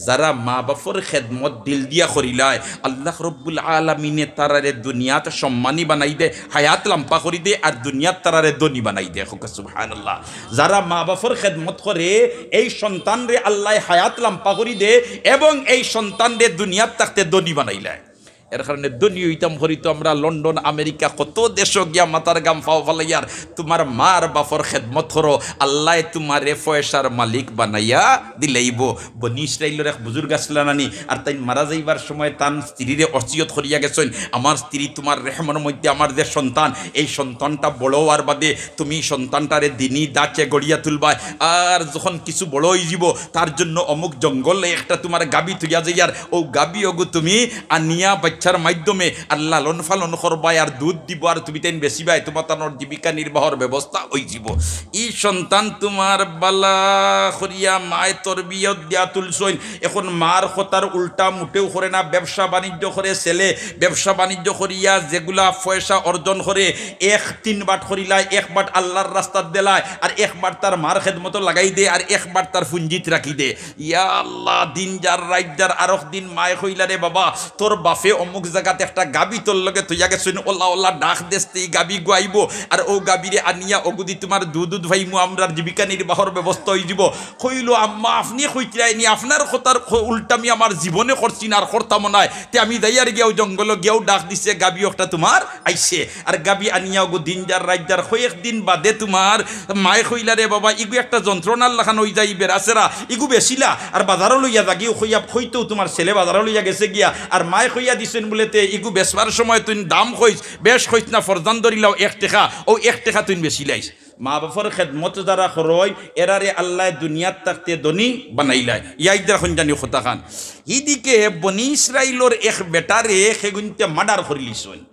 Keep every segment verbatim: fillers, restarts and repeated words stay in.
যারা মা বাপর খেদমত দিল দিয়া করিলায়, আল্লাহ রব্বুল আলামিনে তারারে দুনিয়াত সম্মানী বানাই দে, হায়াত লাম্বা করি দে, আর দুনিয়াত তারারে ধনী বানাই দে। কউক্কা সুবহানাল্লাহ। যারা মা বাপর খেদমত করে, এই সন্তানরে আল্লায় হায়াত লাম্বা করি দে এবং এই সন্তানরে দুনিয়াত থাকতে ধনী বানাইলায়। এর কারণে ধনী অইতাম করি তো আমরা লন্ডন, আমেরিকা, কত দেশো গিয়া মাথার ঘাম পাও ফালাইয়ার। তুমার মার বাপর খেদমত করো, আল্লায় তুমারে পয়সার মালিক বানাইয়া দিলাইবো। বনি ইসরাইলর এক বুজুর্গ আছলা নানি, আর তাইন মারা যাইবার সময় তান স্ত্রীরে ওসিয়ত করিয়া গেছইন, "আমার স্ত্রী, তুমার রেহমর মধ্যে আমার যে সন্তান, এই সন্তানটা বড় অওয়ার বাদে তুমি সন্তানটারে দিনি দাচে গড়িয়া তুলবায়, আর যখন কিছু বড় অইযিবো, তার জন্য অমুক জঙ্গলে একটা তুমার গাবি থইয়া যাইয়ার, অউ গাবি অগু তুমি আনিয়া বাইচ্চার মাধ্যমে আর লালন পালন করবায়, আর দুধ দিবো, আর তুমি তাইন বেচিবায়, তুমার তানর জীবিকা নির্বাহর ব্যবস্থা অইযিবো।" ই সন্তান তুমার বালা করিয়া মায় তরবিয়ত দিয়া তুলছইন, এখন মার কথার উল্টা মুটেও করে না। ব্যবসা বাণিজ্য করে ছেলে, ব্যবসা বাণিজ্য করিয়া যেগুলা পয়সা অর্জন করে, এক তিন বাট করিলায়, এক বাট আল্লার রাস্তাত দিলায়, আর এক বাট তার মার খেদমতো লাগাই দে, আর এক বাট তার পুঞ্জিত রাখি দে। ইয়া আল্লাহ, দিন যার রাইত যার, আরক দিন মায় কইলা, "রে বাবা, তোর বাপে অমুক জাগাত একটা গাবি তোর লগে থইয়া গেছইন, ওলা ওলা ডাক দেস্তে ই গাবি গুয়াইবো, আর অউ গাবিরে আনিয়া অগুদি তুমার দুধ উধ পাইমু, আমরার জীবিকা নির্বাহর ব্যবস্থা অইযিবো।" কইলো, "আম্মা, আপনে কইতরায়নি, আপনার কথার খ-, উল্টা আমি আমার জীবনে করছি না, আর করতামও নায়। তে আমি যাইয়ার গিয়াও জঙ্গলো গিয়াও ডাক দিছে, গাবি একটা তুমার আইছে।" আর গাবি আনিয়া অগু দিন যার রাইত যার, কয়েকদিন বাদে তুমার মায় কইলা, "রে বাবা, ইগু একটা যন্ত্রণার লাখান অইযায়, বেড়াছেড়া, ইগু বেচিলা, আর বাজারো লইয়া যাগি।" কইয়া কইতেউ তুমার ছেলে বাজারো লইয়া গেছে গিয়া, আর মায় কইয়া দিছইন বুলে, "তে ইগু বেচবার সময় তুইন দাম কইস, বেশ কইস না, ফরজান ধরিলাও এক টেকা, অউ এক টেকা তুইন বেচিলাইস।" মা বাপর খেদমত যারা করইন, এরারে আল্লায় দুনিয়াত থাকতে ধনী বানাইলায়। ইয়াইদ রাখইন জানি কথাখান। হিদিকে বনি ইসরাইলর এক বেটারে কেগুইন্তে মার্ডার করিলিছইন।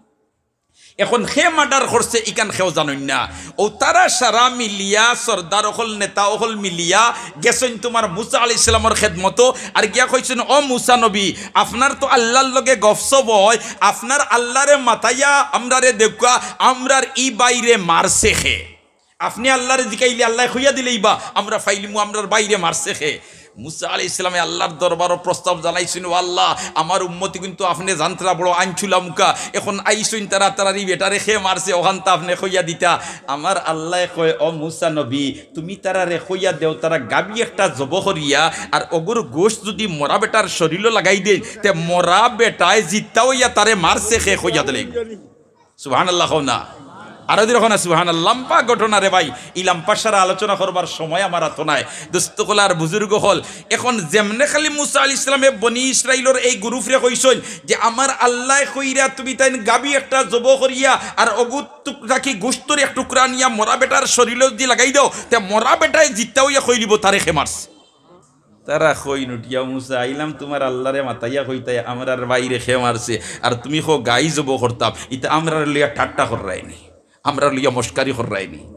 এখন কে মার্ডার করছে, ইখান কেউ জানইন না। অউ তারা সারা মিলিয়া, সর্দার অকল, নেতা অকল মিলিয়া গেছইন তুমার মুসা আলাইহিস সালামর খেদমতো, আর গিয়া কইছইন, "ও মুসা নবী, আপনার তো আল্লার লগে গফসফ অয়, আপনার আল্লারে মাতাইয়া আমরারে দেউক্কা, আমরার ই ভাইরে মারছে কে?" আপনে আল্লারে জিকাইলে আল্লায় কইয়া দিলাইবা, আমরা পাইলিমু আমরার ভাইরে মারছে কে। মুসা আলাইহিস সালামে আল্লার দরবারো প্রস্তাব জানাইছইন, "ও আল্লাহ, আমার উম্মতি কিন্তু আপনে জানতরা বড় আইনছুলা মুখা, এখন আইছইন তারা, তারার ই বেটারে কে মারছে, অখানতা আপনে কইয়া দিতা।" আমার আল্লায় কয়, "ও মুসা নবী, তুমি তারারে কইয়া দেও, তারা গাবি একটা জবো করিয়া আর অগুর গোশত যুদি মরা বেটার শরীলো লাগাই দেইন, তে মরা বেটায় জিত্তা অইয়া তারে মারছে কে কইয়া দিলাইবো।" সুবহানাল্লাহ কও না। আরো জোরে কও না সুবহানাল্লাহ। লাম্বা ঘটনা রে ভাই, ই লাম্বা সারা আলোচনা করবার সময় আমার আতো নাই। দোস্ত অকল আর বুজুর্গ অকল, এখন যেমনে খালি মুসা আলাইহিস সালামে বনি ইসরাইলর এই গ্রুপরে কইছইন যে, "আমার আল্লায় কইরা তুমি তাইন গাবি একটা জবো করিয়া আর অগুত টুক-, রাখি গোশতর এক টুকরা নিয়া মরা বেটার শরীলো যুদি লাগাই দেও, তে মরা বেটায় জিত্তা অইয়া কইলিবো তারে কে মারছে।" তারা কইন উঠিয়া, "মুসা, আইলাম তুমার আল্লারে মাতাইয়া কইতায়, আমরার ভাইরে কে মারছে, আর তুমি কও গাই জবো করতাম, ইতা আমরারে লইয়া ঠাট্টা কররায়নি, আমরারে লইয়া মস্কারি কররায়নি।"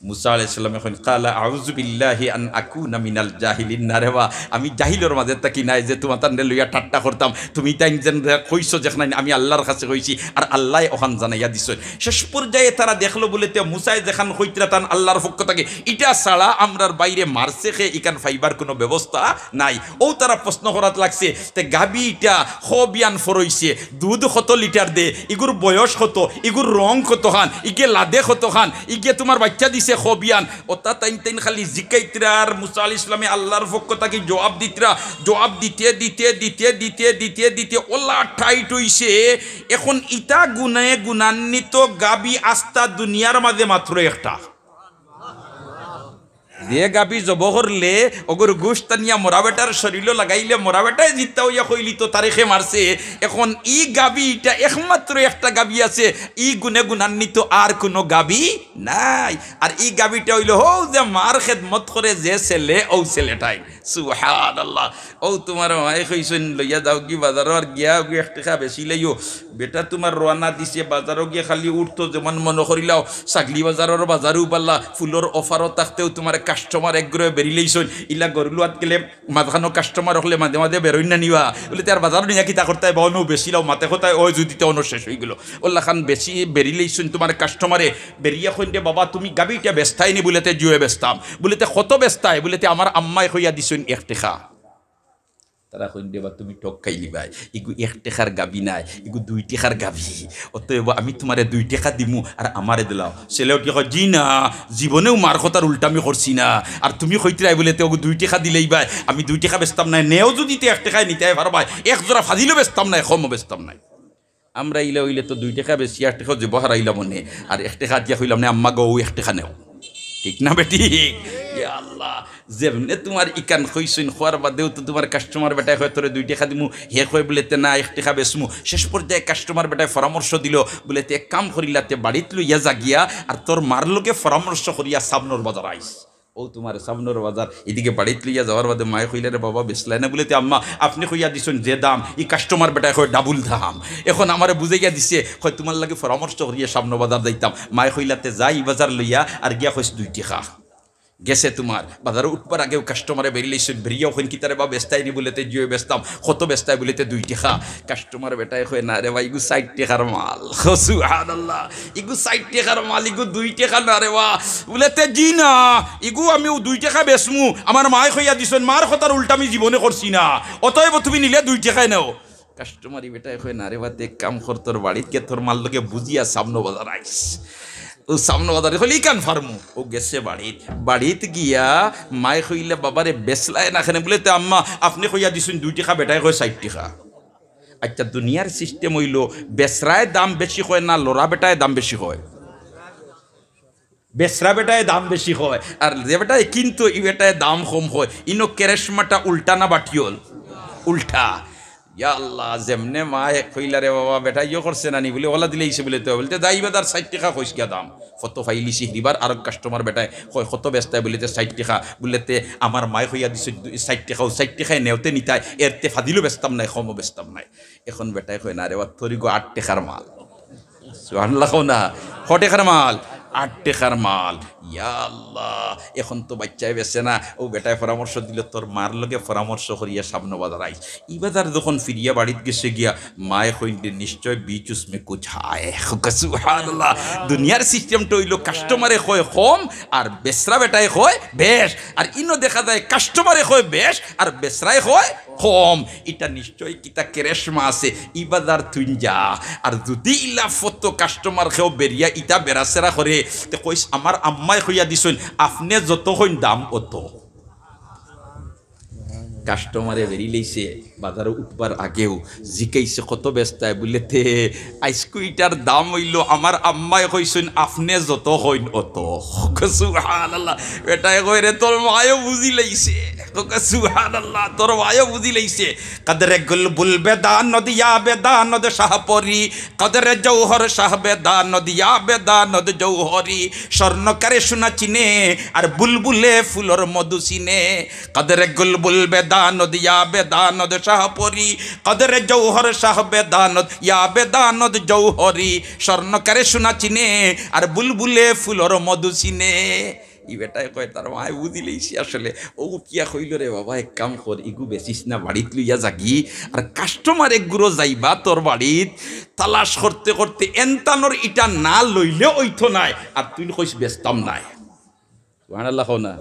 মুসা আলাইহিস সালামে কইন, "কালা আউযু বিল্লাহি আন আকুনা মিনাল জাহিলিন।" না রে বা, আমি জাহিলর মাঝে থাকি নায় যে তুমার তানরে লইয়া ঠাট্টা করতাম, তুমি তাইন যেন কইছো যেখান আমি আল্লার কাছে কইছি, আর আল্লায় অখান জানাইয়া দিছইন। শেষ পর্যায়ে তারা দেখলো বুলে তে মুসায় যেখান কইতরা তান আল্লার পক্ষ থাকি, ইটা ছাড়া আমরার ভাইরে মারছে কে, ইখান পাইবার কুনু ব্যবস্থা নাই। অউ তারা প্রশ্ন করাত লাগছে, তে গাবি ইটা ক বিয়ান ফরইছে, দুধ কত লিটার দে, ইগুর বয়স কত, ইগুর রং কতখান, ইগে লাদে কতখান, ইগে তুমার বাইচ্চা দিছে ক বিয়ান, অতা তাইন তাইন খালি জিকাইতরা আর মুসা আলাইহিস সালামে আল্লার পক্ষ থাকি জবাব দিতরা, জবাব দিতে দিতে দিতে দিতে দিতে দিতে অলা টাইট অইছে। এখন ইতা গুণে গুণান্বিত গাবি আস্তা দুনিয়ার মাঝে মাত্র একটা। যে গাবি জবো করলে অগুর গোশত আনিয়া মরা বেটার শরীলো লাগাইলে মরা বেটায় জিত্তা অইয়া কইলিতো তারে কে মারছে। এখন ই গাবি ইটা একমাত্র একটা গাবি আছে, ই গুণে গুণান্বিত আর কুনু গাবি নাই। আর ই গাবিটা অইলো হউ যে মার খেদমত করে যে ছেলে, অউ ছেলেটাই। সুবহানাল্লাহ। অউ তুমার মায়ে কইছইন, "লইয়া যাওগি বাজারো আর গিয়া অগু এক টেকা বেচিলাইও।" বেটা তুমার রওয়ানা দিছে, বাজারো গিয়া খালি উঠতো, যেমন মনো করিলাও, ছাগলি বাজারর বাজারউ বালা, ফুলর অফারো থাকতেউ তুমার কাস্টমার একগুরে বেরিলাইছইন। ইলা গরু লওয়াত গেলে মাঝখানো কাস্টমার অকলে মাঝে মাঝে বেরইন না নি বা? বুলে, "তে আর বাজারো নিয়া কিতা করতায় বা, অনো বেচিলাও, মাতে কথায় অয় যুদি তে অনো শেষ অইগেলো।" অলাখান বেশি বেরিলাইছইন তুমার কাস্টমারে, বেরিয়া কইন, "রে বাবা, তুমি গাবিটা বেচতায় নি?" বুলে, "তে জি অয় বেচতাম।" বুলে, "তে কত বেচতায়?" বুলে, "তে আমার আম্মায় কইয়া দিছইন এক টেকা।" তারা কইন, "রে বা, তুমি ঠক খাইলিবায়, ইগু এক টেকার গাভী নায়, ইগু দুই টেকার গাভী। অতএব আমি তুমারে দুই টেকা দিমু আর আমারে দিলাও।" ছেলে উঠিয়া কয়, "জি না, জীবনেও মার কথার উল্টা আমি করছি না। আর তুমি কইতরায় বুলে তে অগু দুই টেকা দিলাইবায়, আমি দুই টেকা বেচতাম নায়, নেও যুদি তে এক টেকায় নিতায় পারবায়, এক জোড়া ফাজিলও বেচতাম নায়, কমও বেচতাম নায়।" আমরা ইলা অইলে তো দুই টেকা বেশি, এক টেকা জেবো হারাইলাম অনে, আর এক টেকা দিয়া কইলাম না, "আম্মা গো, এক টেকা নেও।" ঠিক না বেঠিক? ইয়া আল্লাহ, যেমনে তুমার ইখান কইছইন, কওয়ার বাদেউ তো তুমার কাস্টমার বেটায় কয়, "তোরে দুই টেকা দিমু", হে কয় বুলে তে, "না, এক টেকা বেচমু।" শেষ পর্যায়ে কাস্টমার বেটায় পরামর্শ দিল, বুলে তে, "এক কাম করিলা তে, বাড়িত লইয়া যা গিয়া, আর তোর মার লগে পরামর্শ করিয়া সামনর বাজার আইস।" ও তুমার সামনর বাজার, এদিকে বাড়িত লইয়া যাওয়ার বাদে মায়ে কইলা, "রে বাবা, বেচলায় না?" বুলে তে, "আম্মা, আপনে কইয়া দিছইন যে দাম, ই কাস্টমার বেটায় কয় ডাবল দাম। এখন আমারে বুঝাইয়া দিছে, কয় তুমার লগে পরামর্শ করিয়া সামনো বাজার যাইতাম।" মায়ে কইলা তে, "যা ই বাজার লইয়া আর গিয়া কইস দুই টেকা।" গেছে তুমার, বাজারো উঠবার আগেউ কাস্টমারে বেরিলাইছইন, বেরিয়াউ কইন, "কিতারে বা, বেচতায় নি?" বুলে তে, "জি অয় বেচতাম।" "কত বেচতায়?" বুলে তে, "দুই টেকা।" কাস্টমার বেটায় কয়, "না রে বা, ইগু ষাইট টেকার মাল।" সুবহানাল্লাহ। "ইগু ষাইট টেকার মাল, ইগু দুই টেকা না রে বা।" বুলে তে, "জি না, ইগু আমি অউ দুই টেকা বেচমু, আমার মায়ে কইয়া দিছইন, মার কথার উল্টা আমি জীবনে করছি না, অতএব তুমি নিলে দুই টেকায় নেও।" কাস্টমারি বেটায় কয়, "না রে বা, তে এক কাম কর, তোর বাড়িত গিয়া তোর মার লগে বুঝিয়া সামনো বাজার আইস।" ও সামনো বাজারে কইলে, "ইখান পারমু।" ও গেছে বাড়িত, বাড়িত গিয়া মায়ে কইলা, "বাবারে, বেচলায় না কেনে?" বুলে তে, "আম্মা, আপনে কইয়া দিছইন দুই টেকা, বেটায় কয় ষাইট টেকা।" আচ্ছা, দুনিয়ার সিস্টেম অইলো, বেচরায় দাম বেশি কয় না, লড়া বেটায় দাম বেশি কয়? বেচরা বেটায় দাম বেশি কয়, আর যে বেটায় কিনতো, ই বেটায় দাম কম কয়। ইনো কেরেশমাটা উল্টা না বাটিওল? উল্টা। ইয়া আল্লাহ, যেমনে মায়ে কইলা, "রে বাবা, বেটায় ইয়ো করছে না নি?" বুলে, "অলা দিলাইছে।" বুলে তে, বুলে তে, "যা ই বাজার ষাইট টেকা কইস গিয়া দাম।" কত পাইলিছি হিরিবার আরক কাস্টমার বেটায় কয়, "কত বেচতায়?" বুলে তে, "ষাইট টেকা।" বুলে তে, "আমার মায়ে কইয়া দিছে দু-, ষাইট টেকা, অউ ষাইট টেকায় নেও তে নিতায়, এর তে ফাজিলও বেচতাম নায়, কমও বেচতাম নায়।" এখন বেটায় কয়, "না রে বা, তোর ইগু আট টেকার মাল।" সুবহানাল্লাহ কও না। কয় টেকার মাল? আট টেকার মাল। ইয়া আল্লাহ, এখন তো বাইচ্চায় বেচে না। অউ বেটায় পরামর্শ দিল, "তোর মার লগে পরামর্শ করিয়া সামনো বাজার আইস।" ই বাজার যখন ফিরিয়া বাড়িত গেছে গিয়া, মায়ে কইন, "নিশ্চয় বিচ উসমে কুছ হায়।" সুবহানাল্লাহ। দুনিয়ার সিস্টেমটা অইলো, কাস্টমারে কয় কম আর বেচরা বেটায় কয় বেশ। আর ইনো দেখা যায় কাস্টমারে কয় বেশ আর বেচরায় কয় কম। ইটা নিশ্চয় কিতা কেরেশমা আছে, ই বাজার তুইন যা। আর যুদি ইলা ফতো কাস্টমার কেউ বেরিয়া ইতা বেড়াছেড়া করে, তে কইস, "আমার আম্মায় কইয়া দিছইন, আপনে যত কইন দাম অত।" কাস্টমারে বেরিলাইছে, বাজারো উঠবার আগেউ জিকাইছে, "কত বেচতায়?" বুলে তে, "আইজকু ইটার দাম অইলো, আমার আম্মায় কইছইন, আপনে যত কইন অত।" সুবহানাল্লাহ। বেটায় কয়, "রে, তোর মায়ও বুঝিলাইছে।" সুবহানাল্লাহ, তোর মায়ও বুঝিলাইছে। কদরে গুলবুল বেদানদ ইয়া বেদানদ শাহপরি, কদরে জৌহর শাহ বেদানদ ইয়া বেদানদ জৌহরি। স্বর্ণকারে সোনা চিনে, আর বুলবুলে ফুলর মধু চিনে। কদরে গুলবুল বেদানদ ইয়া বেদানদ শাহপরি, কদরে জৌহর শাহ বেদানদ ইয়া বেদানদ জৌহরি। স্বর্ণকারে সোনা চিনে, আর বুলবুলে ফুলর মধু চিনে। ই বেটায় কয়, "তার মায় বুঝিলাইছে আসলে।" অউ উঠিয়া কইলো, "রে বাবা, এক কাম কর, ইগু বেচিস না, বাড়িত লইয়া যাগি। আর কাস্টমার এগুরো যাইবা তোর বাড়িত, তালাশ করতে করতে এনতানর ইটা না লইলে অইতো নায়, আর তুইন কইস বেচতাম নায়।" সুবহানাল্লাহ কও না।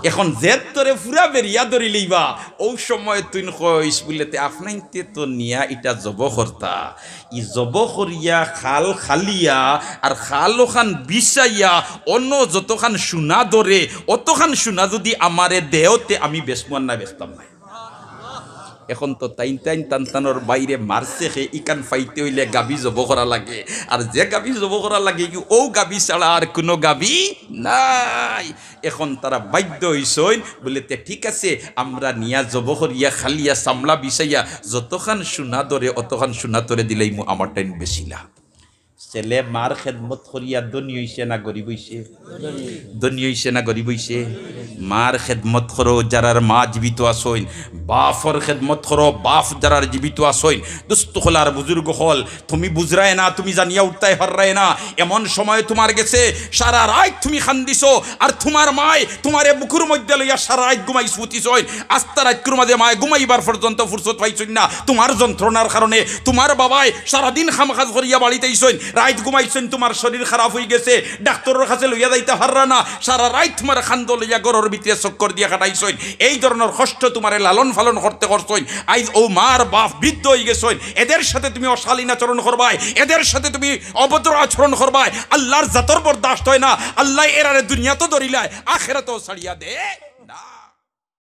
এখন জেদ তোরে পুরা বেরিয়া ধরিলাইবা, অউ সময় তুইন কইস বুলে, "তে আপনাইন্তে তো নিয়া ইটা জবো করতা, ই জবো করিয়া খাল খালিয়া আর খাল অখান বিছাইয়া অনো যতখান সোনা ধরে, অতখান সোনা যুদি আমারে দেও, তে আমি বেচমু, আর না বেচতাম নায়।" এখন তো তাইন তাইন তান তানর বাইরে মারছে খে, ইখান পাইতে অইলে গাভী জবো করা লাগে। আর যে গাভী জবো করা লাগে, কি অউ গাভী ছাড়া আর কুনু গাভী নাই। এখন তারা বাধ্য অইছইন, বুলে, "তে ঠিক আছে, আমরা নিয়া জবো করিয়া খালিয়া চামড়া বিছাইয়া যতখান সোনা ধরে অতখান সোনা তোরে দিলাইমু, আমারটাইন বেচিলা।" ছেলে মার খেদমত করিয়া ধনী অইছে না গরিব অইছে? ধনী অইছে না গরিব অইছে? মার খেদমত করো, যারার মা জীবিত আছইন, বাফর খেদমত করো, বাফ যারার জীবিত আছইন। দোস্ত অকল আর বুজুর্গ অকল, তুমি বুঝরায় না, তুমি জানিয়া উঠতায় পাররায় না। এমন সময় তুমার গেছে, সারা রাইত তুমি কান্দিছো, আর তুমার মায় তুমারে বুকুর মধ্যে লইয়া সারা রাইত ঘুমাইছ, ফুতিছইন। আস্তা রাইতকুর মাঝে মায় ঘুমাইবার পর্যন্ত ফুরসত পাইছইন না। তুমার যন্ত্রণার কারণে তুমার বাবায় সারাদিন কাম কাজ করিয়া বাড়িত আইছইন, আইজ ঘুমাইছইন, তুমার শরীর খারাপ অইগেছে, ডাক্তরর কাছে লইয়া যাইতা পাররা না, সারা রাইত তুমারে কান্দো লইয়া ঘরর ভিতরে চক্কর দিয়া কাটাইছইন। এই ধরনর কষ্ট তুমারে লালন পালন করতে করছইন। আইজ অউ মার বাপ বৃদ্ধ অইগেছইন, এদের সাথে তুমি অশালীন আচরণ করবায়, এদের সাথে তুমি অভদ্র আচরণ করবায়। আল্লার জাতর বরদাস্ত অয় না। আল্লায় এরারে দুনিয়াত ধরিলায়, আখেরাতও ছাড়িয়া দে না।